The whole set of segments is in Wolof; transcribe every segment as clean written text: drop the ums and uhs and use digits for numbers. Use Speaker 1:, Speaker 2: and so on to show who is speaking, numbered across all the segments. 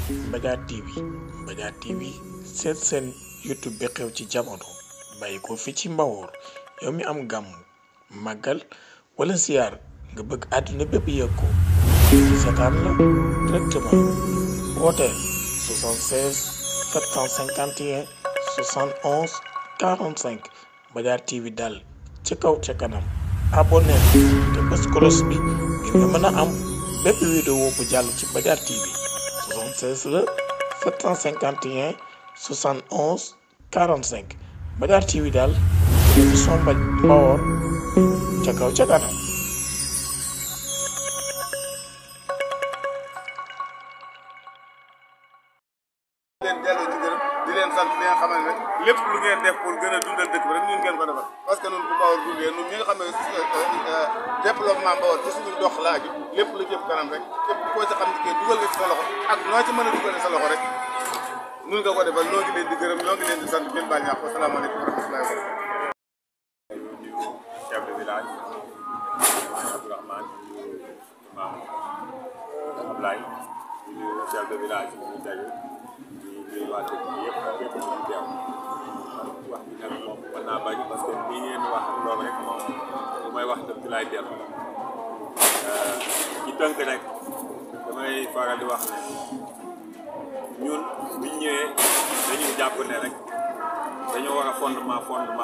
Speaker 1: Mbadiar TV Mbadiar TV seen YouTube bi xew ci jamono bàyyi ko fi ci Mbawoor yow mi am gàmm màggal wala ziar nga bëgg àdduna bépp yëg ko seetaan la directement wooteel 76 751 71 45 Mbadiar TV daal ci kaw ca kanam abonné te bës cloche bi ngir nga mën a am bépp vidéo bu jàll ci Mbadiar TV 76 la 751 71 45 Mbadiar TV daal télévision Mbawoor ca kaw ca kanam.
Speaker 2: leen dellu ci gërëm di leen sant li nga xamal ne lépp lu ngeen def pour gën a dundal dëkk bi rek ñun ngeen ko defal parce que ñun bu Mbawoor dundee ñun ñi nga xam ne développement Mbawoor ci suñu dox laaju lépp lu jëm kanam rek képp koo ci xam ne kii dugal nga ci sa loxo ak noo ci mën a dugalee sa loxo rek ñun nga ko defal ñoo ngi leen di gërëm ñoo ngi leen di sant ngeen baal ñaax asalaamaaleykum wa rahmatullahi wa barakatuh.
Speaker 3: chef de village Abdourahmane Imam Ablaye chef de village ñu tegu di waa dëkk bi yëpp képp ku ñu teew wax bi nag moom mën naa bañ parce que lii ngeen wax loolu rek moom lu may wax dëgg laay dellu ci tënk rek damay faral di wax ne ñun buñ ñëwee dañuy jàpp ne rek dañoo war a fondement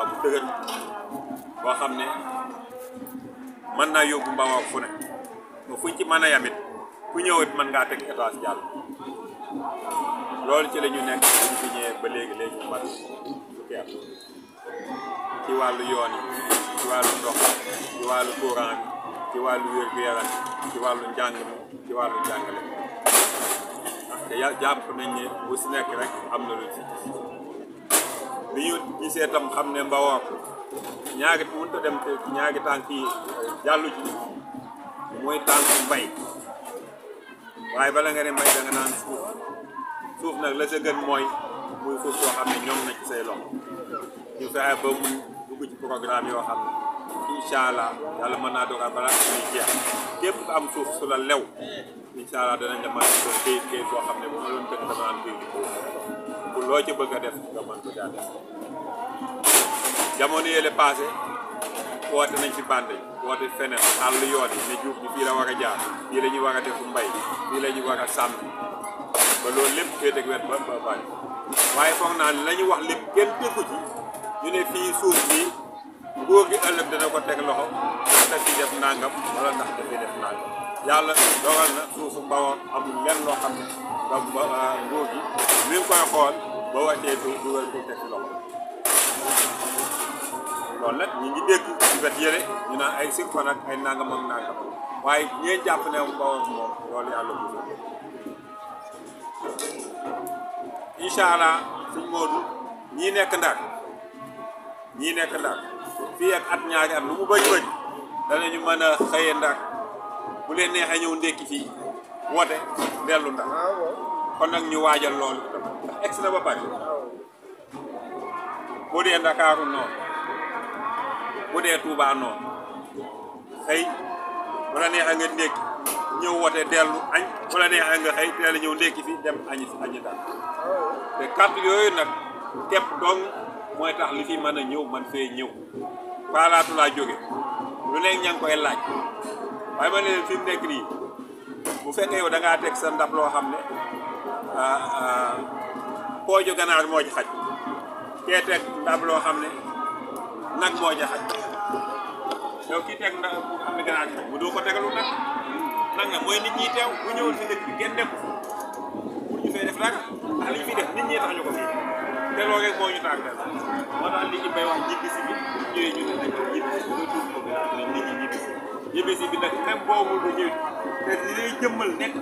Speaker 3: bu dëgër boo xam ne mën naa yóbbu Mbawoor fu ne ba fuñ ci mën a yamit ku ñëwit mën ngaa teg étage jàll loolu ci la ñu nekk buñ fi ñëwee ba léegi ñu mat fukki at ci wàllu yoon yi ci wàllu ndox ci wàllu courant bi ci wàllu wér-gu-yaram ci wàllu njàng mi ci wàllu njàngale te jàpp nañ ne bu si nekk rek am na lu ci bi ñu gisee tam xam ne Mbawoor ñaari mënut a dem te ñaari tànk yi jàllu ci mooy tànk mbay waaye bala nga ne mbay da nga naan suuf nag la sa gën mooy muy suuf soo xam ne ñoom na ci say loxo ñu fexe ba mu dugg ci programme yoo xam ne incha allah yàlla mën naa dogal balaa ñuy jeex képp ku am suuf su la lew incha allah danañ la mën a doon këyit boo xam ne bu ma doon tënk dama naan këyit bu loo ci bëgg a def nga mën ko caa def jamono yële passé woote nañ fi bande woote feneen àll yoon yi ne juuf bi fii la war a jaar fii la ñu war a defu mbay fii la ñu war a sàmm ba loolu lépp féete ak wet ba bàyyi waaye foog naa la ñu wax lépp kenn déggu ci ñu ne fii suuf bi nguur gi ëllëg dana ko teg loxo ndax daf ci def nangam wala ndax dafay def nangam yàlla dogal na suufu Mbawoor amul lenn loo xam ne donc nguur gi mi ngi koy xool ba wàccee dugal ko teg loxo loolu nag ñu ngi dégg ci wet yële ñu naan ay sirfan ak ay nangam ak nangam waaye ñeen jàpp ne Mbawoor moom loolu yàlla bu incha allah suñ moodu ñii nekk Ndar fii ak at ñaari at lu mu bëri bëri danañu mën a xëyee Ndar bu leen neexee ñëw ndékki fii woote dellu Ndar kon nag ñu waajal loolu ndax egsi na ba pare boo dee Ndakaaru noonu bu dee Touba noonu xëy bu la neexee nga ndékki ñëw woote dellu añ bu la neexee nga xëy teel a ñëw ndékki fi dem añi daal te kàddu yooyu nag képp dong mooy tax li fi mën a ñëw man fee ñëw paalaatu laa jóge lu nekk ña ngi koy laaj waaye ma ne leen fi mu nekk nii bu fekkee yow da ngaa teg sa ndab loo xam ne pooju ganaar moo ci xaj kee teg ndab loo xam ne nag moo ci xaj yow kii teg ndab bu xam ne ganaar ci xaj bu doo ko tegalu nag nga mooy nit ñi teew bu ñëwul si dëkk bi kenn nekku pour ñu fay def dara ndax li ñu fiy def nit ñi tax ñu ko fii te loolu rek moo ñu taag dal moo tax li ñu bay wax ñibbi si bi ñëwee ñu ne nag ñibbi si nga tuub ko nit ñi ñibbi si bi nag même boobu du ñëw te li lay jëmmal nekk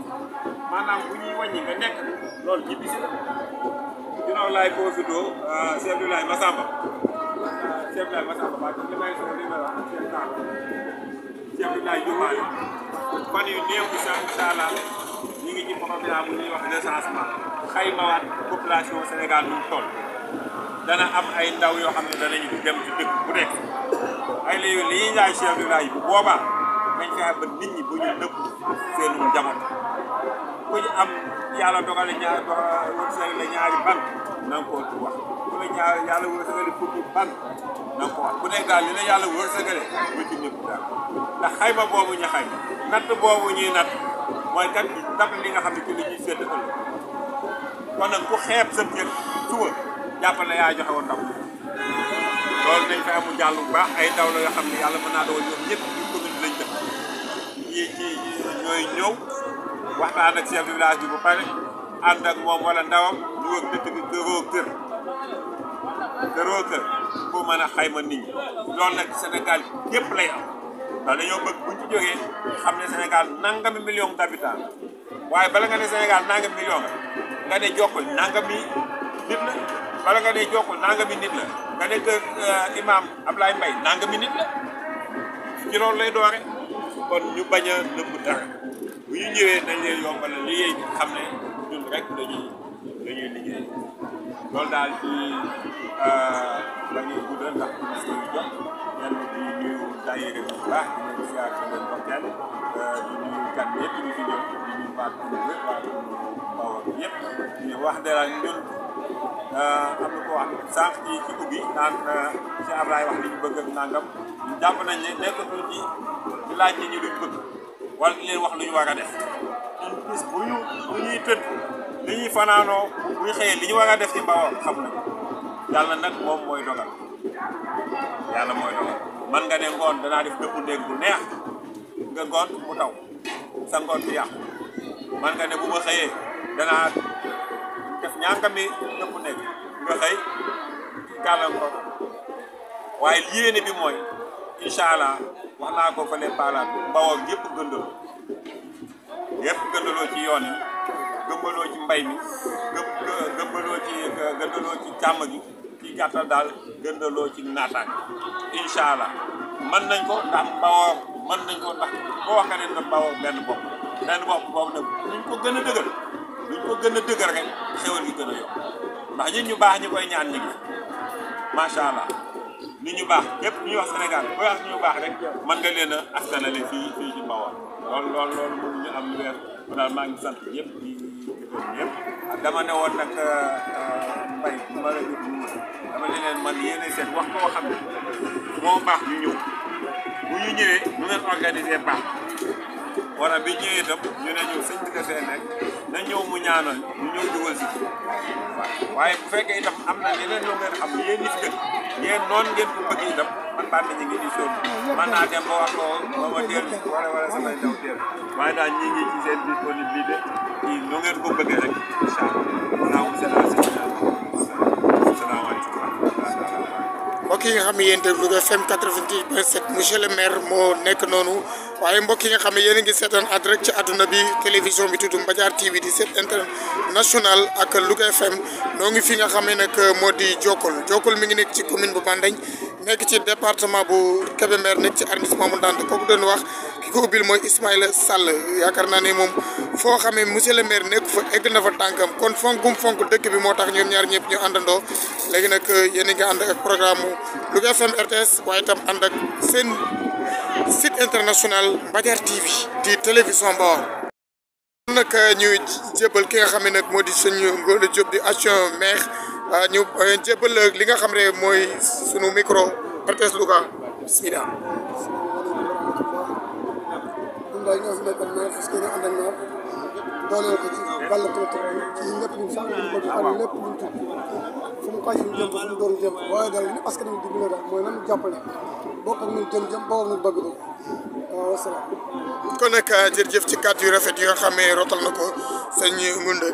Speaker 3: maanaam bu ñuy wàññi nga nekk loolu ñibbi si la ginnaaw laay profité chef de village Massamba maa li may soxla li may wax chef de village Diomaye fan yu néew incha allah ñu ngi ci programme bu ñuy wax recensement xaymawaat population Sénégal ñu toll dana am ay ndaw yoo xam ne danañu dem ci dëkk bu nekk ay léegi li ñuy jaay chef de village bu boobaa dañ fexe ba nit ñi bu ñu nëbb seen njaboot ku ci am yàlla dogale ñaari wërsëg la ñaari ban na nga ko wax ku la ñaar yàlla wërsëgale fukki ban na nga ko wax ku nekk daal li la yàlla wërsëgale bu ci ñëpp daal ndax xayma boobu ñu xayma natt boobu ñuy natt mooy kat ndam li nga xam ne ci li ñuy sédd ëllëg kon nag ku xeeb sa cër suba jàppal na yaa joxe woon ndam loolu dañ fay amul jàll bu baax ay ndaw la yoo xam ne yàlla mën naa doon ñoom ñëpp ñu commune lañ def ci ñooy ñëw waxtaan ak chef de village bi bu pare ànd ak moom wala ndawam ñu wër dëkk bi këroo kër pour mën a xayma nit ñi loolu nag Sénégal yëpp lay am ndax dañoo bëgg buñ ci jógee xam ne Sénégal nangami million d'habitants waaye bala nga ne Sénégal nangami million nga ne Jokkul nangami nit la bala nga ne Jokkul nangami nit la nga ne kër imam Ablaye Mbaye nangami nit la ci loolu lay doore kon ñu bañ a nëbb dara bu ñu ñëwee dañ leen yombal liggéey bi xam ne ñun rek dañuy liggéey loolu daal ci dañuy guddal ndax émission yi jot ñenn di nuyu daayira bu baax di leen siyaar di leen bokkeel di nuyu gan yëpp ñu fi ñëw di nuyu baat bu wér waa Bawol yëpp ñu wax dara ñun am na ko wax sànq ci ubbi naan ci Ablaye wax li ñu bëgg ak nangam ñu jàpp nañ ne nekkatul ci laaj ñi luñ bëgg wala di leen wax lu ñu war a def ñun bis bu ñuy tëdd li ñuy fanaanoo bu ñu xëyee li ñu war a def ci Bawol xam nañ yàlla nag moom mooy dogal yàlla mooy dogal man nga ne ngoon danaa def dëpp ndéeg bu neex nga ngoon mu taw sa ngoon bi yàqu man nga ne bu ma xëyee danaa def ñankami dëpp ndéeg nga xëy gàllankoor waaye yéene bi mooy incha allah wax naa ko fële paalaat Bawol yëpp gëndaloo ci yoon yi gëmbaloo ci mbay mi gëmbaloo ci càmm gi ci gàttal daal gëndaloo ci naataan incha allah mën nañ ko ndax Bawol mën nañ ko ndax boo wax nga ne na Bawol benn bopp boobu nag luñ ko gën a dëgër rek xewal gi gën a yokk ndax ñun ñu baax ñu koy ñaan ñi ngi macha allah nit ñu baax yëpp ñuy wax Sénégal booy wax ñu baax rek mën nga leen a askanale fii ci Bawol loolu mënuñu am lu weer daal maa ngi sant ñëpp di yëpp dama ne woon nag mbay bu ma la jot dama ne leen man yéene seet wax koo xam ne moo baax ñu ñëw bu ñu ñëwee ñu ngeen organiser baax wala bi ñëwee itam ñu ne ñëw sëñ bi defee nekk na ñëw mu ñaanal ñu ñëw dugal si waaye bu fekkee itam am na yeneen yoo ngeen xam yéen nit gën yéen noonu ngeen ko bëgg itam man baat nañu ngi di sonn man naa dem ba wax ko ba ma dellu wala samay ndaw dellu waaye daal ñi ngi ci seen disponibilité ci ñoo ngeen ko bëggee rek incha allah salaamaaleykum
Speaker 4: mbokk yi nga xam ne yéen déglu Louga FM 88.7 monsieur le maire moo nekk noonu waaye mbokk yi nga xam ne yéen a ngi seetaan en direct ci àdduna bi télévision bi tudd Mbadiar TV di site international ak Louga FM noo ngi fi nga xam ne nag moo di Jokkul mi ngi nekk ci commune bu Bandagne nekk ci département bu Kébémer nekk ci arrondissement mu Ndande kooku doon wax ki ko ubbil mooy Ismaïla Sall yaakaar naa ne moom foo xamee monsieur le maire nekk fa egg na fa tànkam kon fonk dëkk bi moo tax ñoom ñaar ñëpp ñu àndandoo léegi nag yéen a ngi ànd ak programme Louga FM RTS waaye itam ànd ak seen site international Mbadiar TV di télévision Bawol. kon nag ñu jébal ki nga xam ne nag moo di sëñ Ngolo Diop di action maire ñu jébal li nga xam ne mooy sunu micro RTS Louga bismillah.
Speaker 5: ñun ñoo fi nekkal maire parce que ñu ànd ak maire dooleel ko ci wàllu ci lépp ñu sax ñu bëgg xam lépp luñ tudd fu mu xaaj ñu jëm fu mu doon jëm waaye daal li askan wi dimbale daal mooy nan jàppale bokk ak ñu jëm bokk ak ñu bëgg waaw wasalaam.
Speaker 4: kon nag jërëjëf ci kàddu yu rafet yi nga xam ne rotal na ko sëñ Ngounda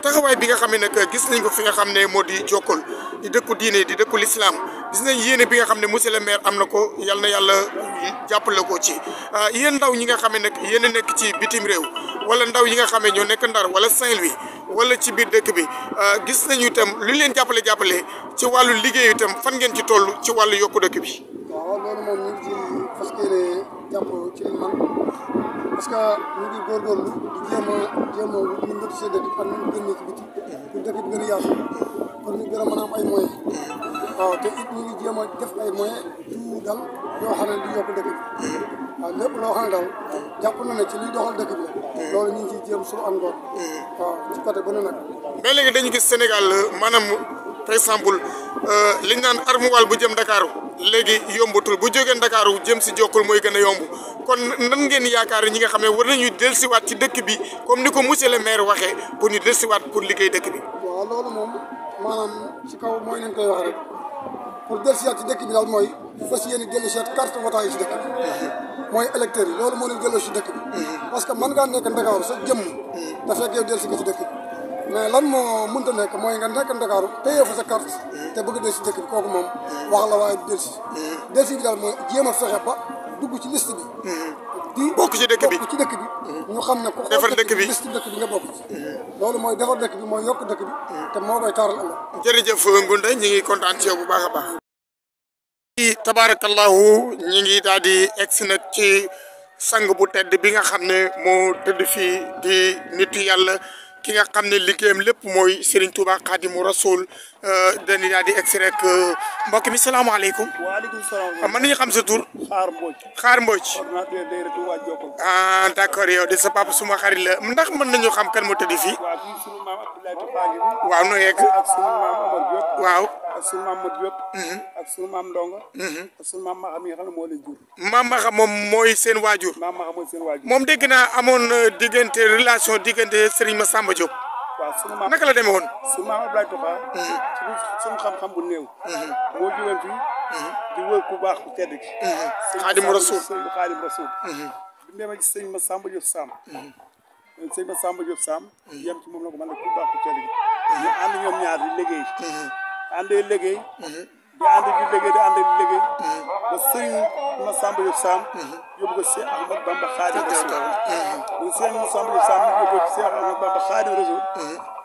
Speaker 4: taxawaay bi nga xam ne nag gis nañ ko fi nga xam ne moo di Jokkul di dëkku diine di dëkku lislaam gis nañ yéene bi nga xam ne monsieur le maire am na ko yal na yàlla jàppale ko ci yéen ndaw ñi nga xam ne nag yéen a nekk ci bitim réew wala ndaw yi nga xam ne ñoo nekk Ndar wala Saint-Louis wala ci biir dëkk bi gis nañu itam lu leen jàppale ci wàllu liggéeyu itam fan ngeen ci toll ci wàllu yokku dëkk bi.
Speaker 5: waaw loolu moom ñu ngi ci fas yéene jàpp ci liñ man parce que ñu ngi góorgóorlu di jéem a ñu ngëtu seen dëkk ak ñu génne ci biti pour dëkk bi gën a yaatu pour ñu gën a mën a am ay moyens waaw te it ñu ngi jéem a def ay moyens yu dal yoo xam ne di yokk dëkk bi waaw lépp loo xam ne daal jàpp na ne ci liy doxal dëkk bi la loolu ñu ngi ciy jéem suba ak ngoon waaw ci côté bu ne nag
Speaker 4: mais léegi dañu gis Sénégal maanaam par exemple li ñu naan armuwaal bu jëm Dakar léegi yombatul bu jógee Dakar jëm si Jokkul mooy gën a yomb kon nan ngeen yaakaar ñi nga xam ne war nañu dellusiwaat ci dëkk bi comme ni ko monsieur le maire waxee pour ñu dellusiwaat pour liggéey dëkk bi.
Speaker 5: waaw loolu moom maanaam ci kaw mooy nañ koy wax rek pour dellusiwaat ci dëkk bi daal mooy fas yéene dellusiwaat carte votant yi ci dëkk bi mooy électeurs yi loolu moo leen delloo ci dëkk bi parce que mën ngaa nekk Ndakaaru sa jëmm da fekk yow dellusi nga ci dëkk bi mais lan moo mënta nekk mooy nga nekk Ndakaaru téye fa sa carte te bëgg dellusi ci dëkk bi kooku moom wax la waaye dellusi bi daal mooy jéem a fexe ba dugg ci liste bi di
Speaker 4: bokk ci dëkk bi
Speaker 5: bokk ci dëkk bi ñu xam ne ku
Speaker 4: defar dëkk bi
Speaker 5: liste dëkk bi nga bokk ci loolu mooy defar dëkk bi mooy yokk dëkk bi te moo koy taaral ëllëg
Speaker 4: jërëjëf Ngounda ñi ngi kontaan ci yow bu baax a baax tabarakallahu ñi ngi daal di egsi nag ci sang bu tedd bi nga xam ne moo tëdd fii di nitu yàlla ki nga xam ne liggéeyam lépp mooy Serigne Touba Khadimu Rasoul dañuy daal di egsi rek mbokk mi salaamaaleykum.
Speaker 6: waaleykum salaam.
Speaker 4: mën nañu xam sa tur.
Speaker 6: Xaar Mbodj.
Speaker 4: Xaar Mbodj.
Speaker 6: ordinateur day retour waa Jokkul.
Speaker 4: ah d' accord yow de sa papa suma xarit la ndax mën nañu xam kan moo tëdd fii.
Speaker 6: waaw fii sunu maam Abdoulaye Touba ngi fi.
Speaker 4: waaw noo yegg.
Speaker 6: ak sunu maam Omar Diop.
Speaker 4: waaw.
Speaker 6: ak sunu maam Modou Diop. ak sunu maam Ndonga. ak sunu maam Maxa mi nga xam ne moo leen jur.
Speaker 4: maam Maxa moom mooy seen waajur.
Speaker 6: maam Maxa mooy seen waajur.
Speaker 4: moom dégg naa amoon diggante relation diggante Serigne Massamba Diop.
Speaker 6: waaw sunu maam
Speaker 4: naka la demee woon.
Speaker 6: sunu maam Abdoulaye Touba. sunu xam-xam bu néew. moo jógeen fii. di wër ku baax ku tedd ki.
Speaker 4: Xaadimu Rasul
Speaker 6: sëñ Xaadimu Rasul. bi demee ci sëñ Massamba Diop Sam. sëñ Massamba Diop Sam. yem ci moom la ko man la ku baax ku tedd ki. ñu ànd ñoom ñaar di liggéey. àndee liggéey. di ànd di liggéey di ànd di liggéey. ba sëñ Massamba Diop Sam. yóbbu ko Cheikh Ahmad Bamba Xaadimu Rasul. bu sëñ Massamba Diop Sam yóbbu ko Cheikh Ahmad Bamba Xaadimu Rasul.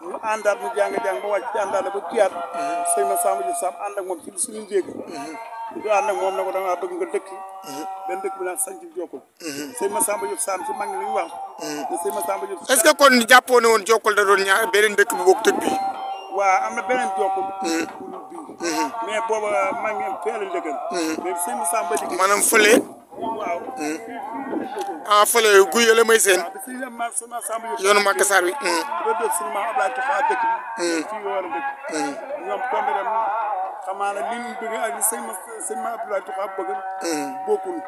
Speaker 6: ñu àndaat mu jàng ba wàcc ci àndaat ba kiyaat. sëñ Massamba Diop Sam ànd ak moom ci suñu njéeg. du ànd ak moom ne ko da ngaa bëgg nga dëkk. benn dëkk bi naan sanc Jokkul. sëñ Massamba Diop Sam ci mag ñi li ñu wax. ne sëñ Massamba Diop Sam.
Speaker 4: est-ce que kon jàppoo ne woon Jokkul da doon ñaar beneen dëkk bu bokk dëkk bi.
Speaker 6: waaw am na beneen Jokkul. mais booba maa ngi am fee la dëggal. mais sëñ Massamba liggéey.
Speaker 4: maanaam fële.
Speaker 6: waaw.
Speaker 4: ah fële guy la may seen.
Speaker 6: waaw sëñ Massamba Diop.
Speaker 4: yoonu Màkka Sarr bi.
Speaker 6: loolu de suñu maam Abdoulaye Touba dëkk bi. fii nga war a dëkk. ñoom tombé dem xamaa ne li ñu bëgg ak li sëñ ma Abdoulaye Touba bëgg. bokkul.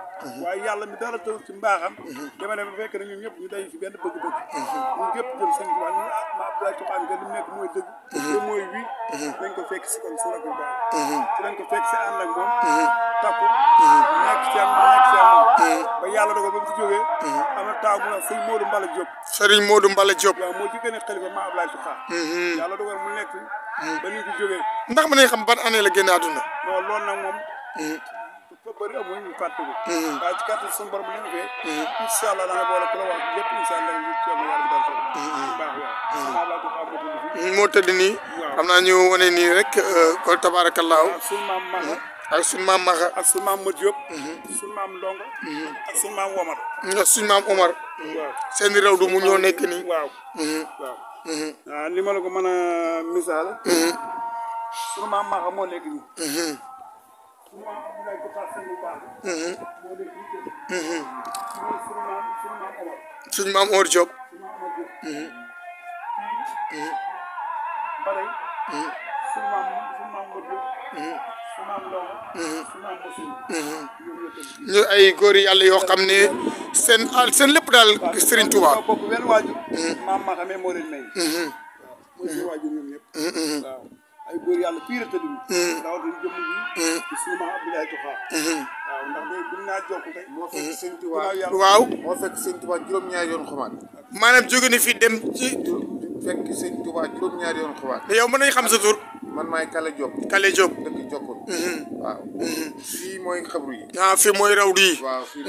Speaker 6: waaye yàlla mi dara taw ci mbaaxam. dama ne ba fekk na ñun ñëpp ñu daje ci benn bëgg-bëgg. ñun ñëpp jëm sëñ Touba ñu ma Abdoulaye Touba nga li mu nekk mooy dëgg. te mooy wi. dañ ko fekk si kon si rajo Ba. ci dañ ko fekk si ànd ak moom. takku. nekk ci am ba yàlla dogal ba mu fi jógee. am na taaw mu sëñ Modou Mbala Diop.
Speaker 4: Serigne Modou Mbala Diop.
Speaker 6: waaw moo ci gën a xalifa ma Abdoulaye Touba. yàlla dogal mu nekk ba ñu fi jógee.
Speaker 4: ndax mën nañu xam ban année la génn àdduna.
Speaker 6: non loolu nag moom. dafa bëri amul ñu fàtte ko. waaye ci kàttan suñu borom bu ñu defee. incha allah dana boole ku la wax lépp incha allah ñu ci am yàlla dal foofu. baax waaw.
Speaker 4: moo tëdd nii. xam naa ñu wane nii rrek kon tabaarakallaahu.
Speaker 6: ak suñu maam Maxa.
Speaker 4: ak suñu maam Maxa.
Speaker 6: ak suñu maam Modou Diop. suñu maam Ndonga. ak suñu maam Omar.
Speaker 4: ak suñu maam Omar.
Speaker 6: waaw
Speaker 4: seen i rawdu mu ñoo nekk nii.
Speaker 6: waaw. waaw. waaw li ma la ko mën a misaal. suñu maam Maxa moo nekk nii. suñu maam Abdoulaye Touba sëñ bu baax. moo nekk nii. suñu maam Omar.
Speaker 4: suñu maam Omar Diop.
Speaker 6: suñu maam Omar Diop. bare. suñu maam Modou Diop. suñu maam Ndonga. suñu maam Moussa.
Speaker 4: ñu ay góor yàlla yoo xam ne seen lépp daal Serigne Touba.
Speaker 6: waaw bokk benn waajur. maam Maxa mais moo leen may. mooy seen waajur ñoom ñëpp. waaw ay góor yàlla pire tëdd. rawatina jëmm ji. ci suñu maam Abdoulaye Touba. waaw ndax day buñ naa Jokkul tey.
Speaker 2: moo fekk sëñ Tuubaa
Speaker 4: waaw.
Speaker 2: moo fekk sëñ Tuubaa juróom-ñaari yoon xumaat.
Speaker 4: maanaam jóge na fi dem ci.
Speaker 2: fekk sëñ Tuubaa juróom-ñaari yoon xumaat.
Speaker 4: yow mën nañu xam sa tur.
Speaker 2: man maay Kale Diop.
Speaker 4: Kale Diop.
Speaker 2: dëkk Jokkul. waaw. fii mooy xabru yi.
Speaker 4: ah fi mooy rawdu yi.
Speaker 2: waaw fii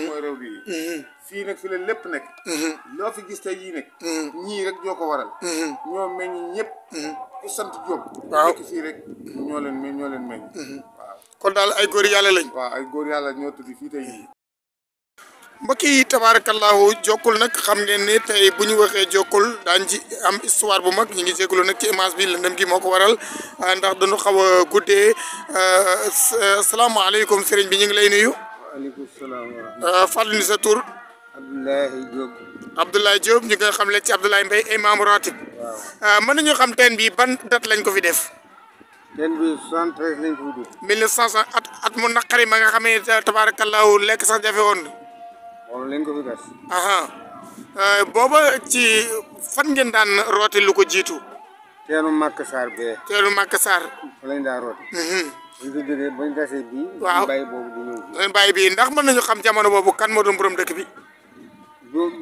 Speaker 2: mooy rawdu yi. fii nag fi la lépp nekk. loo fi gis tey yii nekk. ñii rek ñoo ko waral. ñoo meññ ñëpp. ku sant Diop.
Speaker 4: waaw
Speaker 2: nekk fii rek ñoo leen meññ. waaw
Speaker 4: kon daal ay góor yàlla lañ.
Speaker 2: waaw ay góor yàlla ñoo tudd fii tey yii.
Speaker 4: mbokk yi tabaarakallahu Jokkul nag xam ngeen ne tey bu ñu waxee Jokkul daañu ci am histoire bu mag ñu ngi jégalu nag ci image bi lëndëm gi moo ko waral ndax dañu xaw a guddee salaamaaleykum sëriñ bi ñu ngi lay nuyu.
Speaker 2: waaleykum salaam wa rahmatulah.
Speaker 4: fàttali sa tur.
Speaker 7: Abdoulaye Diop.
Speaker 4: Abdoulaye Diop ñu nga xam le ci Abdoulaye Mbaye imam ratib. waaw mën nañu xam teen bi ban date lañ ko fi def.
Speaker 7: teen bi 73 lañ ko fi dugg.
Speaker 4: 1900 at mu naqari ma nga xamee tabaarakallaahu lekk sax jafe woon.
Speaker 7: moom lañ ko fi gas.
Speaker 4: booba ci fan ngeen daan roote lu ko jiitu.
Speaker 7: teenu Màkk Sarr bee.
Speaker 4: teenu Màkk Sarr.
Speaker 7: fa lañ daan roote. buñ ko jógee bañ gasee bii.
Speaker 4: waaw
Speaker 7: bàyyi boobu di ñëw.
Speaker 4: bàyyi bii ndax mën nañu xam jamono boobu kan moo doon borom dëkk bi.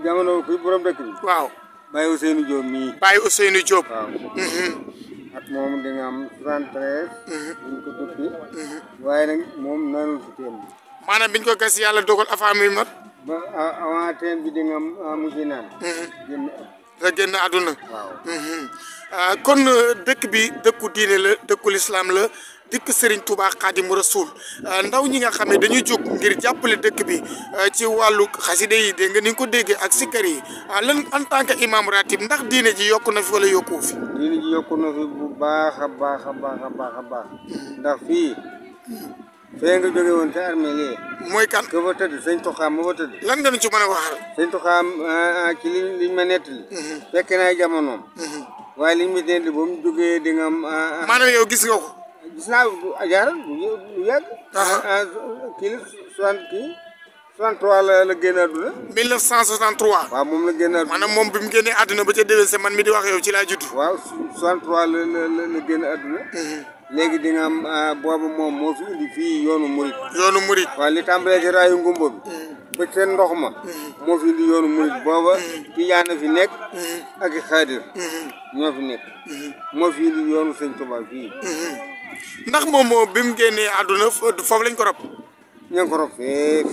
Speaker 7: jamono kuy borom dëkk bi.
Speaker 4: waaw.
Speaker 7: Baye Ousseynou Diop mii.
Speaker 4: Baye Ousseynou Diop.
Speaker 7: waaw. at moom di nga am 73. buñ ko duppi. waaye nag moom naanul si teen bi.
Speaker 4: maanaam biñ ko gas yàlla dogal avant muy mat.
Speaker 7: ba avant teen bi di nga am mujj naan.
Speaker 4: génn àdduna.
Speaker 7: waaw.
Speaker 4: kon dëkk bi dëkku diine la dëkku lislaam la dëkk Serigne Touba Xaadimu Rasuul ndaw ñi nga xam ne dañuy jóg ngir jàppale dëkk bi ci wàllu xaside yi dégg nga ni nga ko déggee ak sikkar yi lan en tant que imam ratib ndax diine ji yokku na fi wala yokkuwu fi.
Speaker 7: diine ji yokku na fi bu baax a baax a baax a baax a baax ndax fii fee nga jóge woon te armée lii.
Speaker 4: mooy kan.
Speaker 7: ka fa tëdd sëñ Tuxaam ma fa tëdd.
Speaker 4: lan nga nu ci mën a waxal.
Speaker 7: sëñ Tuxaam ci liñ ma nettali. fekk naa jamonoom. waaye liñ ma nettali ba mu jógee di nga am.
Speaker 4: maanaam yow gis nga ko.
Speaker 7: gis naa jaar bu yàgg. kii la 63 la génn àdduna.
Speaker 4: 1963.
Speaker 7: waaw moom la génn àdduna.
Speaker 4: maanaam moom bi mu génnee àdduna ba ca déwén sa man mi di wax yow ci laa judd.
Speaker 7: waaw 63 la génn àdduna. léegi di nga am boobu moom moo fi indi fii yoonu murit.
Speaker 4: yoonu murit.
Speaker 7: waaw li tàmbalee ci raayu ngumba bi. ba seen ndox ma. moo fi indi yoonu murit booba. tijaan fi nekk. ak i xaadir. ñoo fi nekk. moo fi indi yoonu sëñ Tuubaa fii.
Speaker 4: ndax moom moo bi mu génnee àdduna foofu lañ ko rob.
Speaker 7: ña nga ko rob fii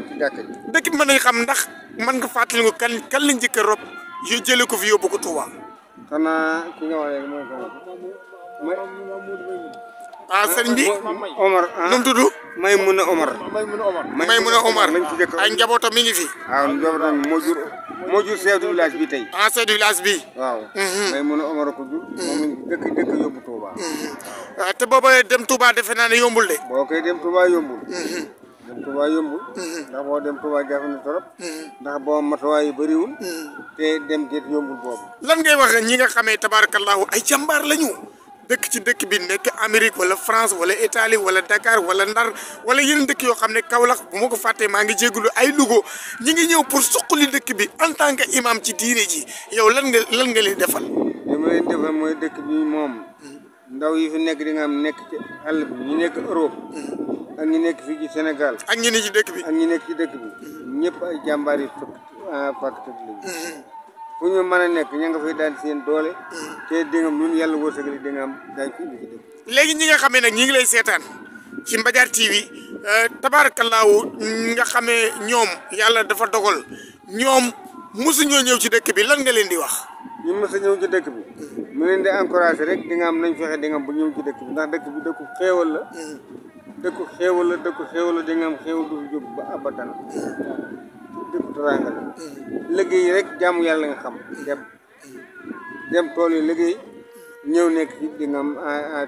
Speaker 7: ci jàkka ji.
Speaker 4: dëkk bi mën nañ xam ndax mën nga fàttali ko kan lañ njëkk a rob yu jëlee ko fi yóbbu ko Touba.
Speaker 7: xanaa ki nga wax léegi mooy
Speaker 4: sëriñ bi.
Speaker 7: Omar
Speaker 4: nu mu tudd.
Speaker 7: Maymuna Omar.
Speaker 4: Maymuna Omar
Speaker 7: lañ ci jëkk
Speaker 4: ay njabootam mi ngi fi.
Speaker 7: waaw njabootam moo jur chef du village bi tey.
Speaker 4: chef du village bi.
Speaker 7: waaw. Maymuna Omar ko jur. moom lañ dëkk yóbbu Touba.
Speaker 4: te booba dem Touba defe naa ne yombul de.
Speaker 7: boo koy dem Touba yombul. dem Touba yombul. ndax boo dem Touba jafe na trop. ndax boo matuwaay yu bëriwul. te dem géej yombul boobu.
Speaker 4: lan ngay wax ñi nga xamee tabarakallahu ay jàmbaar lañu. dëkk ci dëkk bi nekk Amérique wala France wala Italie wala Dakar wala Ndar wala yeneen dëkk yoo xam ne Kaolack bu ma ko fàttee maa ngi jégalu ay Louga ñi ngi ñëw pour suqali dëkk bi en tant que imam ci diine ji yow lan nga leen defal.
Speaker 7: li ma leen defal mooy dëkk bi moom ndaw yi fi nekk di nga am nekk ci àll bi ñu nekk Europe ak ñu nekk fii ci Sénégal.
Speaker 4: ak ñi ne ci dëkk bi.
Speaker 7: ak ñu nekk ci dëkk bi ñëpp ay jàmbaar yi fàkk tëdd lañu. fu ñu mën a nekk ña nga fay daan seen doole. te di nga am lu yàlla wërsëgal di nga am daañu ko indi ci dëkk.
Speaker 4: léegi ñi nga xamee nag ñi ngi lay seetaan ci Mbadiar TV tabaarakallaahu nga xamee ñoom yàlla dafa dogal ñoom mosuñoo ñëw ci dëkk bi lan nga leen di wax.
Speaker 7: ñu mos a ñëw ci dëkk bi. mu leen di encouragé rek di nga am nañ fexe di nga am bu ñëw ci dëkk bi ndax dëkk bi dëkku xéewal la. dëkku xéewal la di nga am xéewal du fi jóg ba abadan. dëkku teraanga la. liggéey rek jaamu yàlla nga xam dem tool yi liggéey ñëw nekk ci di nga am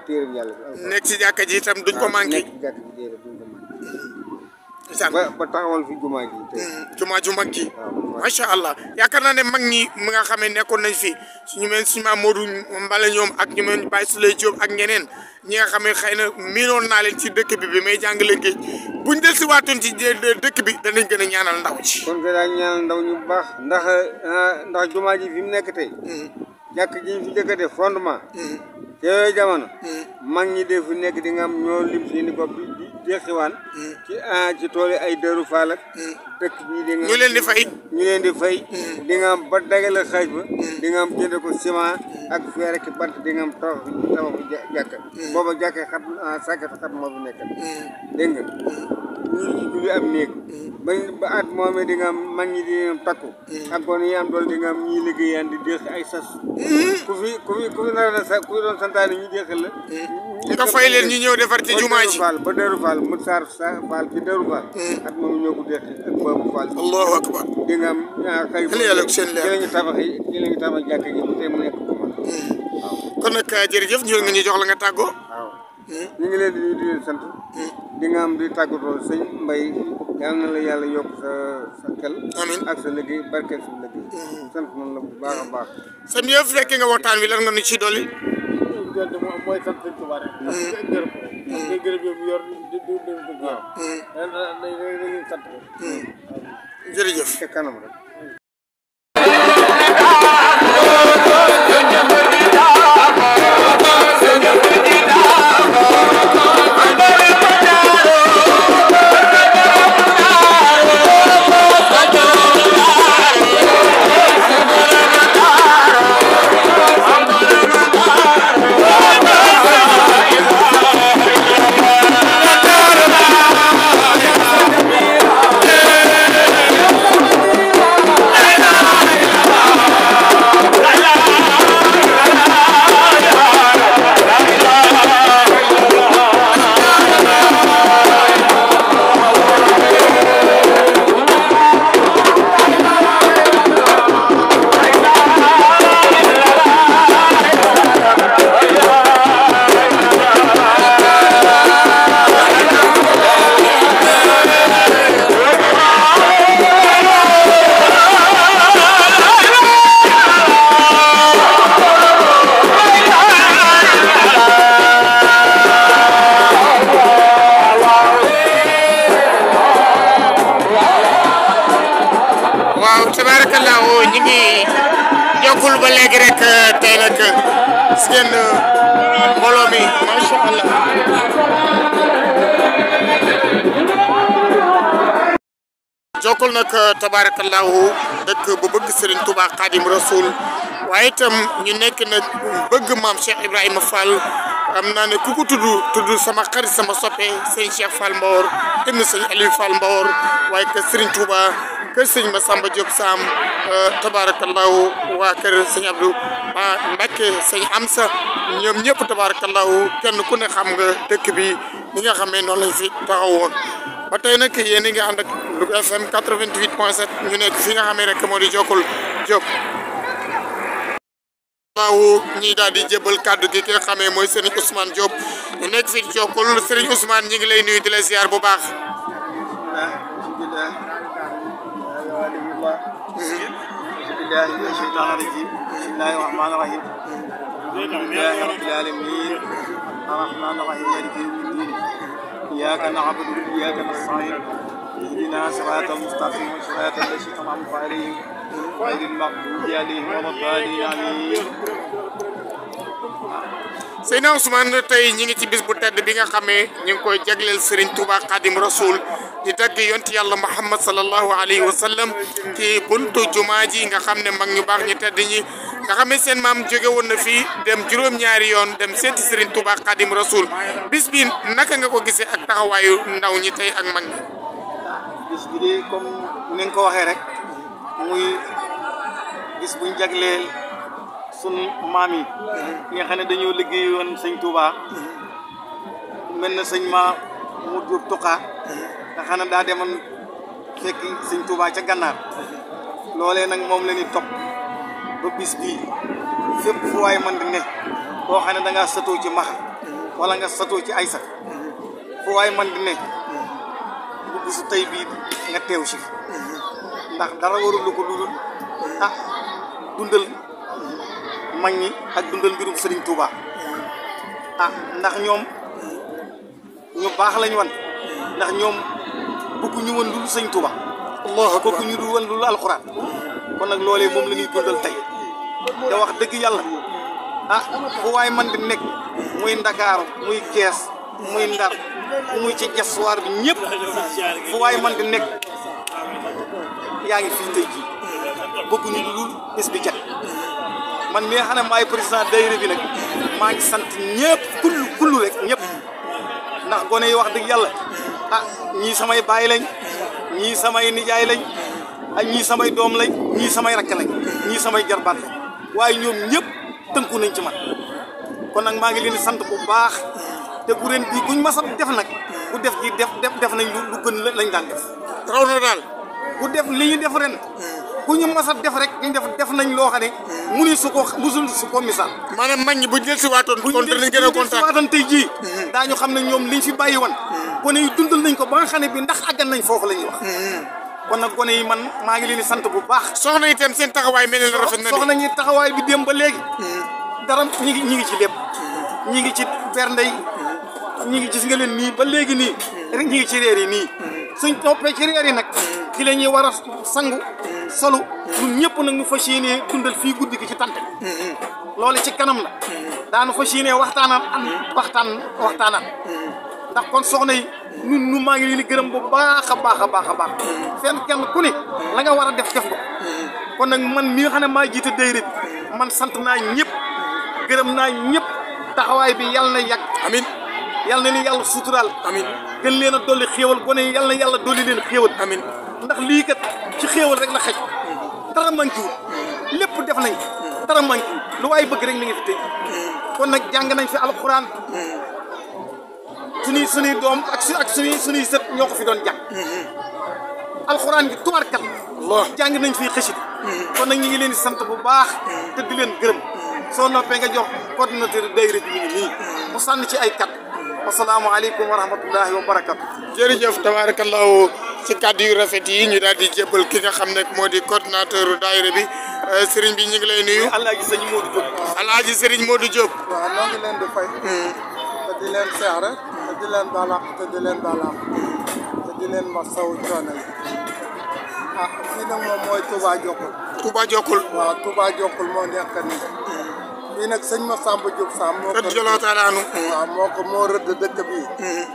Speaker 7: téere bi yàlla.
Speaker 4: nekk ci jàkka ji itam duñ ko manqué.
Speaker 7: nekk ci jàkka ji déedéet duñ ko manqué. ba taxawal fi jumaa ji tey.
Speaker 4: jumaa ju mag ji. macha allah yaakaar naa ne mag ñi mi nga xam ne nekkoon nañ fi suñu mel suñu maam Modou Mbale ñoom ak ñu mel Baye Souley Diop ak ñeneen ñi nga xam ne xëy na miinoon naa leen ci dëkk bi may jàngale géej buñ del si waatoon ci dëkk bi danañ gën a ñaanal ndaw ci.
Speaker 7: kon que daañu ñaanal ndaw ñu bu baax. ndax jumaa ji fi mu nekk tey. jàkk ji ñu fi njëkk a def fondement. te yooyu jamono. mag ñi def fi nekk di nga am ñoo lim seeni bopp di jeexiwaan. ci tool yi ay dëru faal ak. dëkk bii di nga
Speaker 4: ñu leen di fay.
Speaker 7: ñu leen di fay. di nga am ba dagale xaaj ba. di nga am jënd ko ciment ak fer ak bant di nga am tabax jàkka. booba jàkka xat sàkket xat moo fi nekk. dégg nga ñu am néeg. ba at moomee di nga am mag ñi di nga am takku. ak kon yi am dool di nga am ñii liggéeyaan di déex ay sas. ku fi nar na sa ku fi doon santaane ñu déexal la.
Speaker 4: nga fay leen ñu ñëw defar ci jumaa ji.
Speaker 7: ba Dëru Fall mu Saar Fall ci Dëru Fall. ak moom ñoo ko déexi ak boobu Fall.
Speaker 4: allahu akbar.
Speaker 7: di nga am xëy
Speaker 4: seen leer
Speaker 7: ci lañu tabax yi ci lañu tabax jàkk ji tey mu nekk ko man.
Speaker 4: kon nag jërëjëf ñu nga ñu jox la nga tàggoo.
Speaker 7: waaw ñu ngi leen di nuyu di leen sant. di nga am di tàggatoo sëñ Mbay yal na la yàlla yokk sa xel
Speaker 4: amiin
Speaker 7: ak sa liggéey barkeel sa liggéey sant nañ la bu baax a baax
Speaker 4: sëñ bi yëpp fekkee nga waxtaan wi lan nga nu ci dolli
Speaker 6: mooy sant sëñ Tuubaa rek gërëm ngay gërëm yow yor di waaw dañuy sant
Speaker 4: jërëjëf
Speaker 7: ca kanam rek
Speaker 4: jokkul ba léegi rek tey nag gis ngeen mbooloo mi macha allah jokkul nag tabarakallahu dëkk bu bëgg Serigne Touba Khadim Rasoul waaye itam ñu nekk nag bëgg maam Cheikh Ibrahima Fall am naa ne ku ko tudd sama xarit sama soppe Serigne Cheikh Fall Mbawor ibn Serigne Aliou Fall Mbawor waaye que Serigne Touba kër Serigne Massamba Diop Sam tabarakallahu waa kër Serigne Abdou Mbacke Serigne Amsa ñoom ñëpp tabarakallahu kenn ku ne xam nga dëkk bi ni nga xamee noonu lañ fi taxawoon ba tey nag yéen a ngi ànd ak Louga FM 88.7 ñu nekk fi nga xamee rek moo di Jokkul Diop. waaw ñii daal di jébal kàddu gi ki nga xamee mooy Serigne Ousmane Diop ñu nekk fii ci Jokkul Serigne Ousmane ñi ngi lay nuyu di la ziar bu baax.
Speaker 6: bismillahi mina shaytaani rajim bismillahi rahmaani rahim alhamdulillahi rabbil alamin arrahmaani rahim maliki yawmi ddin iyyaka na'budu wa iyyaka nasta'in ihdina siratal mustaqim siratal ladzina an'amta alayhim ghayril maghdubi alayhim waladdallin amin.
Speaker 4: Seydina Ousmane tey ñi ngi ci bis bu tedd bi nga xamee ñu ngi koy jagleel Serigne Touba Khadim Rasoul di tagg yonti yàlla Muhammad sallallahu alayhi wa sallam ci buntu jumaa ji nga xam ne mag ñu baax ñu tedd ñi nga xam ne seen maam jóge woon na fii dem juróom-ñaari yoon dem seeti Serigne Touba Khadim Rasoul bis bi naka nga ko gisee ak taxawaayu ndaw ñi tey ak mag ñi.
Speaker 6: bis bi de comme ni nga ko waxee rek muy bis buñ jagleel sun maam yi nga xam ne dañoo liggéeyoon sëñ Touba mel na sëñ ma mu Jóob Tuqa nga xam ne daa demoon fekk sëñ Touba ca gànnaar loolee nag moom la ñuy topp ba bis bii fépp fu waay mën di ne koo xam ne da ngaa satoo ci maxa wala nga satoo ci aysa fu waay mën di ne bu bisu tey bii nga teew si ndax dara warul lu ko dudul dundal mag ñi ak dundal mbirum Serigne Touba ndax ñoom ñu baax lañ wan ndax ñoom bëgguñu woon lu Serigne Touba bëgguñu lu woon lu alxuraan kon nag loolee moom la ñuy dundal tey te wax dëgg yàlla fu waay man di nekk muy Ndakaaru muy Kees muy Ndar muy ci jaswaar bi ñëpp fu waay man di nekk yaa ngi fii tey jii bëgguñu lu bis bi jag man mi nga xam ne maay président daayira bi nag maa ngi sant ñëpp kullu rek ñëpp ndax gone yi wax dëgg yàlla ñii samay baay lañ ñii samay nijaay lañ ñii samay doom lañ ñii samay rakk lañ ñii samay jarbaat lañ waaye ñoom ñëpp tënku nañ ci man kon nag maa ngi leen di sant bu baax te bu ren bii buñ mas a def nag bu def gi def nañ lu gën lañ daan def
Speaker 4: raw na daal
Speaker 6: bu def li ñu def ren ku ñu mas a def rek ñu def nañ loo xam ne muni su ko musul su ko misaal
Speaker 4: maanaam mag ñi bu jël si waatoon kon danañ gën a kontaan
Speaker 6: waatoon tey jii daañu xam ne ñoom liñ fi bàyyi woon gone yi dundal nañ ko ba nga xam ne bi ndax àggan nañ foofu la ñuy wax kon nag gone yi man maa ngi leen di sant bu baax
Speaker 4: soxna itam seen taxawaay mel na rafet na
Speaker 6: soxna ñi taxawaay bi dem ba léegi dara ñi ngi ci lépp ñi ngi ci bernde yi ñi ngi gis nga leen nii ba léegi nii rek ñi ngi ci reer yi nii suñ toppee ci reer yi nag ci la ñuy war a sangu solu ñun ñëpp nag ñu fas yéenee dundal fii guddi gi ci tante loolu ci kanam la daanu fas yéenee waxtaanaan ndax kon soxna yi ñun ñu maa ngi leen di gërëm bu baax a baax a baax a baax fenn kenn ku ne la nga war a def ko kon nag man mi nga xam ne maa jiite dayrit man sant naa ñëpp gërëm naa ñëpp taxawaay bi yàlla na yàgg
Speaker 4: amiin
Speaker 6: yàlla na ni yàlla suturaal
Speaker 4: amiin
Speaker 6: gën leen a dolli xéewal gone yi yàlla na yàlla dolli leen xéewal
Speaker 4: amiin
Speaker 6: ndax lii kat ci xéewal rek la xaj dara manquewul lépp def nañ dara manquewul lu waay bëgg rek mi ngi fi tey kon nag jàng nañ fi alxuraan suñuy doom ak suñuy sët ñoo ko fi doon jàng alxuraan gi tubarkal jàng nañ fi xësit kon nag ñu ngi leen di sant bu baax te di leen gërëm soo noppee nga jox coordinateur dayra bi mi ngi nii mu sànni ci ay kat asalaamaaleykum wa rahmatullahi wa barakatu
Speaker 4: jërëjëf tabarakallahu ci kàddu yu rafet yi ñu daal di jébbal ki nga xam ne moo di coordinateur daayira bi sëriñ bi ñu ngi lay nuyu
Speaker 6: alaaji sëñ Modou Diop
Speaker 4: alaaji sëriñ Modou Diop
Speaker 5: waaw noo ngi leen di fay te di leen seere te di leen balaax te di leen balaax te di leen masawu coono yi fii nag moom mooy Touba Jokkul
Speaker 4: Touba Jokkul
Speaker 5: waaw Touba Jokkul moo nekk nii fii nag sëñ Massamba Diop Sam moo ko
Speaker 4: radiyallahu taala anhu
Speaker 5: waaw moo rëdd dëkk bii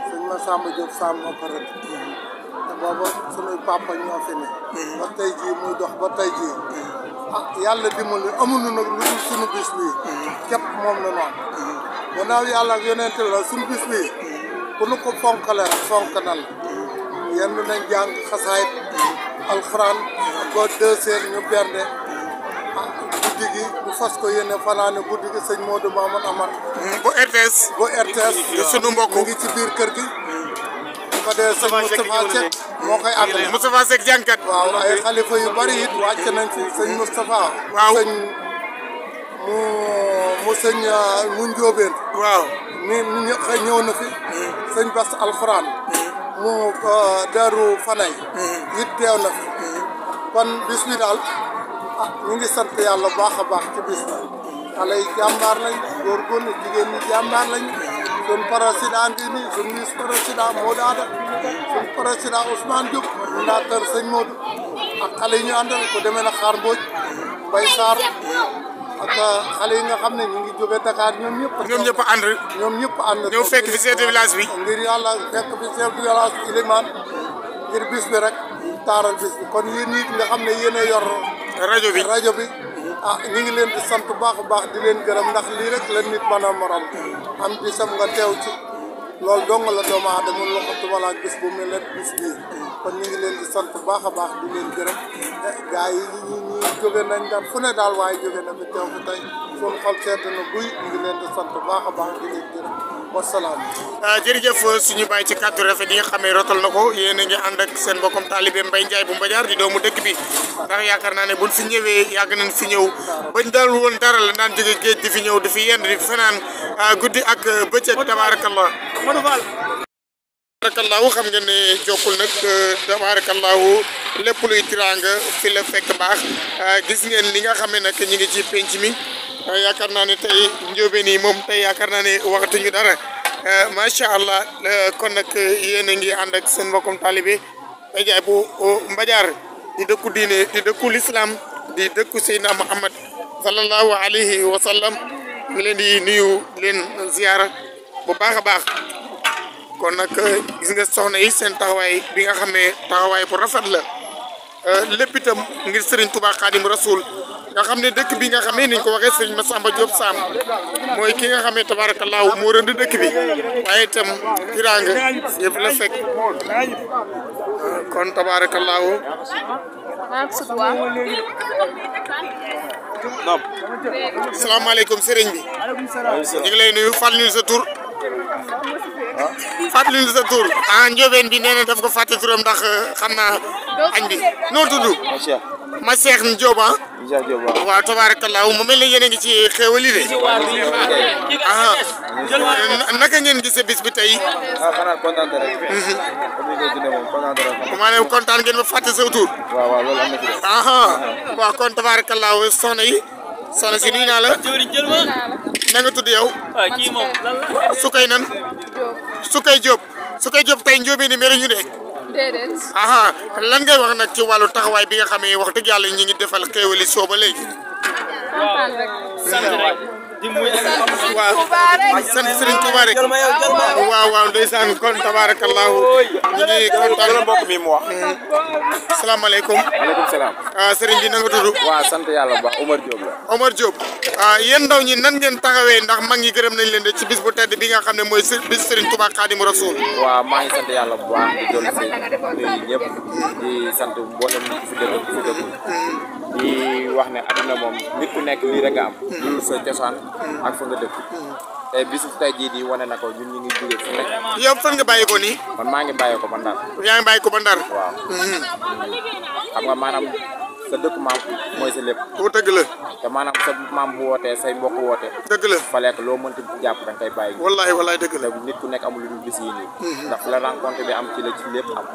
Speaker 5: sëñ Massamba Diop Sam moo ko rëdd te booba sunuy papa ñoo fi ne ba tey jii muy dox ba tey jii yàlla dimbali amuñu nag lu dul sunu bis bii képp moom la noonu gannaaw yàlla ak yonente la sunu bis bii ku nu ko fonkale rek fonk na la yenn nañ jàng xasaayit alxuraan ba 2 heures ñu bernde guddi gi ñu fas ko yéene fanaane guddi gi sëñ Modou Mamoun Amar
Speaker 4: bu RTS
Speaker 5: te
Speaker 4: sunu mbokk
Speaker 5: mu ngi ci biir kër gi bu ko dee sëñ Moustapha Seck moo koy àggale
Speaker 4: Moustapha Seck jànkat
Speaker 5: waaw ay xalifa yu bari it wàcc nañ fi sëñ Moustapha
Speaker 4: waaw
Speaker 5: sëñ mu sëñ mu njóobeen
Speaker 4: waaw
Speaker 5: ni xëy ñëw na fi sëñ Bass alxuraan mu Daaru Fanay it teew na fi kon bis bi daal ñu ngi sant yàlla baax a baax ci bis la xale yi jàmbaar lañ góorgóorlu jigéen ñi jàmbaar lañ suñ président bi nii suñ vice président Modou Ada suñ président Ousmane Diop ndaxtar sëñ Modou ak xale yi ñu àndal ko demee na Xaar Mbooj Bay Sarr ak xale yi nga xam ne ñu ngi jóge Dakar ñoom ñëpp
Speaker 4: ànd ñëw fekk fi chef de village bi
Speaker 5: ngir yàlla fekk fi chef de village Ilimane ngir bis bi rek taaral bis bi kon yéen it nga xam ne yéen a yor rajo bi ñu ngi leen di sant bu baax a baax di leen gërëm ndax lii rek la nit mën a morom am bisam nga teew ci loolu dong la doomu aadama loxatuma la gis bu mel ne bis bii kon ñu ngi leen di sant bu baax a baax di leen gërëm gars yi ñu jóge nañ daal fu ne daal waaye jóge na fi teew fi tey suñu xol sedd na buy ñu ngi leen di sant bu baax a baax di leen gërëm wasalaam.
Speaker 4: jërëjëf suñu bàyyi ci kàddu rafet yi nga xam ne rotal na ko yéen a ngi ànd ak seen mbokkom taalibe Mbaye Ndiaye bu Mbadiar di doomu dëkk bi ndax yaakaar naa ne buñ fi ñëwee yàgg nañ fi ñëw bañ daal woon dara la daan jóge géej di fi ñëw di fi yend di fi fanaan guddi ak bëccëg tabaarakallah tabarakallahu xam nga ne Jokkul nag tabarakallahu lépp luy tiraanga fi la fekk baax gis ngeen li nga xam ne nag ñu ngi ci penc mi yaakaar naa ne tey njóobeen yi moom tey yaakaar naa ne waxatuñu dara macha allah kon nag yéen a ngi ànd ak seen mbokkum taalibe Mbaye Ndiaye bu Mbadiar di dëkku diine di dëkku lislaam di dëkku Seydina Muhammad sallallahu alayhi wa sallam ngi leen di nuyu leen ziyaara bu baax a baax kon nag gis nga soxna yi seen taxawaay bi nga xam ne taxawaay bu rafet la lépp itam ngir Serigne Touba Khadim Rasoul nga xam ne dëkk bi nga xam ne niñ ko waxee Serigne Massamba Diop Sam mooy ki nga xam ne tabaarakallaahu moo rënd dëkk bi waaye itam tiraanga yëpp la fekk kon tabaarakallaahu asalaamaaleykum Serigne bi ñu ngi lay nuyu fàttali ñu sa tur fàttali ñu sa tur Ndiobène bi nee na daf ko fàtte turam ndax xam naa añ bi noo tudd ma Cheikh Diop ah. waaw tabarakallah mu mel ne yéen a ngi ci xéewal yi de. naka ngeen gisee bis bi tey.
Speaker 8: xanaa kontaan rek. comme ni ko dundee moom kontaan rek.
Speaker 4: maanaam kontaan ngeen ba fàtte sa tur.
Speaker 8: waaw loolu am na ci.
Speaker 4: waaw kon tabarakallah soxna yi soxna si nuyu naa la. na nga tudd yow. Sukay nan. Sukay Diop. Sukay Diop tey njóobee ni mel ñu de.
Speaker 9: déedéet.
Speaker 4: lan ngay wax nag ci wàllu taxawaay bi nga xamee wax dëgg yàlla ñi ngi defal xéewali soo ba léegi.
Speaker 9: kontaan rek.
Speaker 4: sant rek. waaw sant Serigne Touba rek. waaw ndeysaan kon tabarakallahu ñu ngi kontaan
Speaker 8: la mbokk mi mu wax.
Speaker 4: salaamaaleykum.
Speaker 8: maaleykum salaam.
Speaker 4: Serigne bi na nga tudd.
Speaker 8: waaw sant yàlla bu baax Omar Diop la.
Speaker 4: Omar Diop. yéen ndaw ñi nan ngeen taxawee ndax mag ñi gërëm nañ leen de ci bis bu tedd bi nga xam ne mooy bis Serigne Touba Xaadimu Rasuul.
Speaker 8: waaw maa ngi sant yàlla bu baax di dolli si nuyu ñëpp di sant mboolem fi dëkk di wax ne adduna moom nit ku nekk lii rek nga am. loolu sa cosaan ak fa nga dëkk. tey bisu tey jii di wane na ko ñun ñu ngi jógee fu nekk.
Speaker 4: yow fan nga bàyyi ko nii.
Speaker 8: man maa ngi bàyyi ko ba Ndar.
Speaker 4: yaa ngi bàyyi ko ba Ndar.
Speaker 8: waaw. xam nga maanaam sa dëkk maam mooy sa lépp.
Speaker 4: bu dëgg la.
Speaker 8: te maanaam sa maam bu wootee say mbokk woote.
Speaker 4: dëgg la
Speaker 8: fa lekk loo mënti jàpp da nga koy bàyyi.
Speaker 4: wallaay dëgg la.
Speaker 8: te nit ku nekk amul lu dul bis yi nii. ndax la rencontre bi am ci la ci lépp am.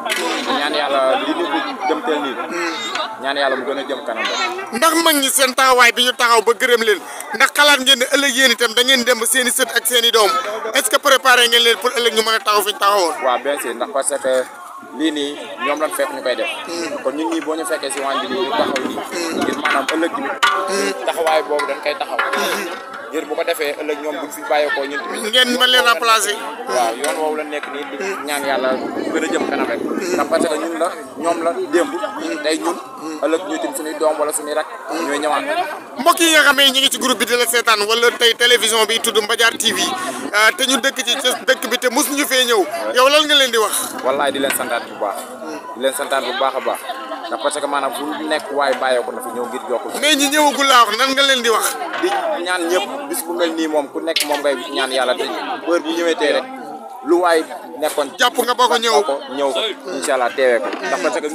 Speaker 8: ñaan yàlla li ñu jëmteel nii. ñaan yàlla mu gën a jëm kanam rek.
Speaker 4: ndax mag ñi seen taxawaay bi ñu taxaw ba gërëm leen ndax xalaat ngeen ne ëllëg yéen itam da ngeen dem ba seen i sët ak seen i doom est-ce que préparé ngeen leen pour ëllëg ñu mën a taxaw fi ñu taxawoon.
Speaker 8: waaw bien sûr ndax parce que lii nii ñoom lañ fekk ñu koy def. kon ñun ñii boo ñu fekkee si wàññi bi nii ñu taxaw nii. ngir maanaam ëllëg bi taxawaay boobu dañ koy taxaw. ngir bu ko defee ëllëg ñoom buñ fi bàyyeekoo ñun tamit.
Speaker 4: ngeen mën leen remplacer.
Speaker 8: waaw yoon woowu la nekk nii di ñaan yàlla gën a jëm kanam rek. ndax parce que ñun la ñoom la démb tey ñun ëllëg ñu tim suñuy doom wala suñuy rak ñooy ñëwaat.
Speaker 4: mbokk yi nga xam ne ñu ngi ci groupe bi di la seetaan wala tey télévision bi tudd Mbadiar TV te ñu dëkk ci dëkk bi te mosuñu fee ñëw yow lan nga leen di wax.
Speaker 8: wallaay di leen santaat bu baax. di leen santaat bu baax a baax. ndax parce que maanaam fu nekk waaye bàyyeeku na fi ñëw ngir jokkul.
Speaker 4: mais ñi ñëwagul laa wax nan nga leen di wax.
Speaker 8: di ñaan ñëpp bis bu mel nii moom ku nekk moom ngay ñaan yàlla te heure bu ñëwee tey rek lu waay nekkoon.
Speaker 4: jàpp nga boo ko ñëw
Speaker 8: ko incha allah teewee ko. ndax parce que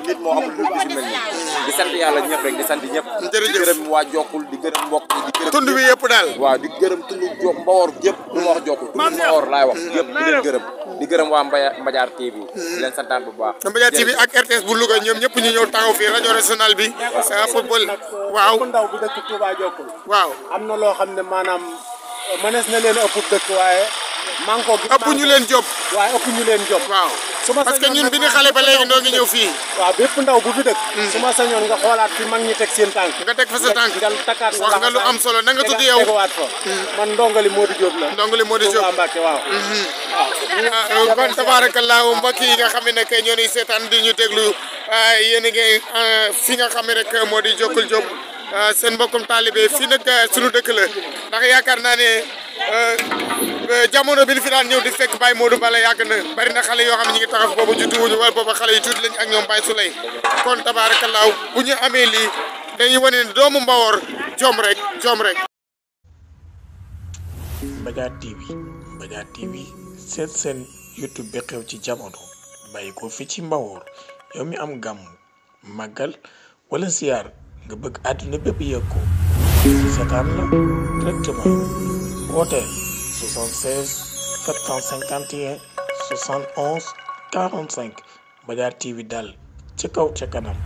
Speaker 8: nit moo amul lu bis bu mel nii. di sant yàlla ñëpp rek di sant ñëpp.
Speaker 4: jërëjëf
Speaker 8: di gërëm waa jokkul di gërëm mbokk yi di gërëm.
Speaker 4: tund bi yëpp daal.
Speaker 8: waaw di gërëm tund Mbawor yëpp du ma wax jokkul tund Mbawor laay wax yëpp di leen gërëm. di gërëm waa Mbadiar TV di leen santaan bu baax.
Speaker 4: Mbadiar TV ak RTS bu Louga ñoom ñëpp ñu ñëw taxaw fii rajo national bi. football waaw.
Speaker 6: ndaw bu dëkk Touba jokkul.
Speaker 4: waaw
Speaker 6: am na loo xam ne maanaam mënees na leen ëpp dëkk waaye. maa ngi ko gis
Speaker 4: ëpp ñu leen job.
Speaker 6: waaye ëpp ñu leen job.
Speaker 4: waaw parce que ñun bi ñu xale ba léegi noo ngi ñëw fii.
Speaker 6: waaw bépp ndaw bu fi dëkk. su ma sañoon nga xoolaat fi mag ñi teg seen tànk.
Speaker 4: nga teg fa sa tànk
Speaker 6: nga takkaat sa
Speaker 4: wax nga lu am solo na nga tudd yow.
Speaker 6: tegawaat fa man ndongali Modou Diop la.
Speaker 4: ndongali Modou Diop
Speaker 6: Mbacke waaw.
Speaker 4: kon tabaarakallaahu mbokk yi nga xam ne nag ñoo ñuy seetaan di ñu déglu yéen a ngi fi nga xam ne rek moo di Jokkul Diop seen mbokkum taalibe fii nag sunu dëkk la ndax yaakaar naa ne jamono bi ñu fi daan ñëw di fekk Baye Modou Bala yàgg na bari na xale yoo xam ne ñu ngi taxaw boobu juddu wuñu wala boobu xale yi tuuti lañ ak ñoom Baye Souley kon tabaarakallaahu bu ñu amee lii dañuy wane ne doomu Mbawor jom rek.
Speaker 1: Mbadiar TV seet seen YouTube bi xew ci jamono bàyyi ko fi ci Mbawor yow mi am gàmm màggal wala siyaar nga bëgg àdduna bépp yëg ko seetaan la directement wooteel 76 751 71 45 Mbadiar TV daal ca kaw ca kanam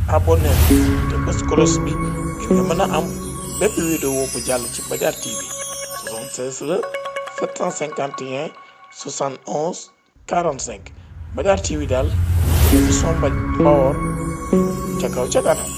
Speaker 1: abonné te bës cloche bi ngir nga mën a am bépp vidéo bu jàll ci Mbadiar TV 76 la 751 71 45 Mbadiar TV daal télévision Mbawor ca kaw ca kanam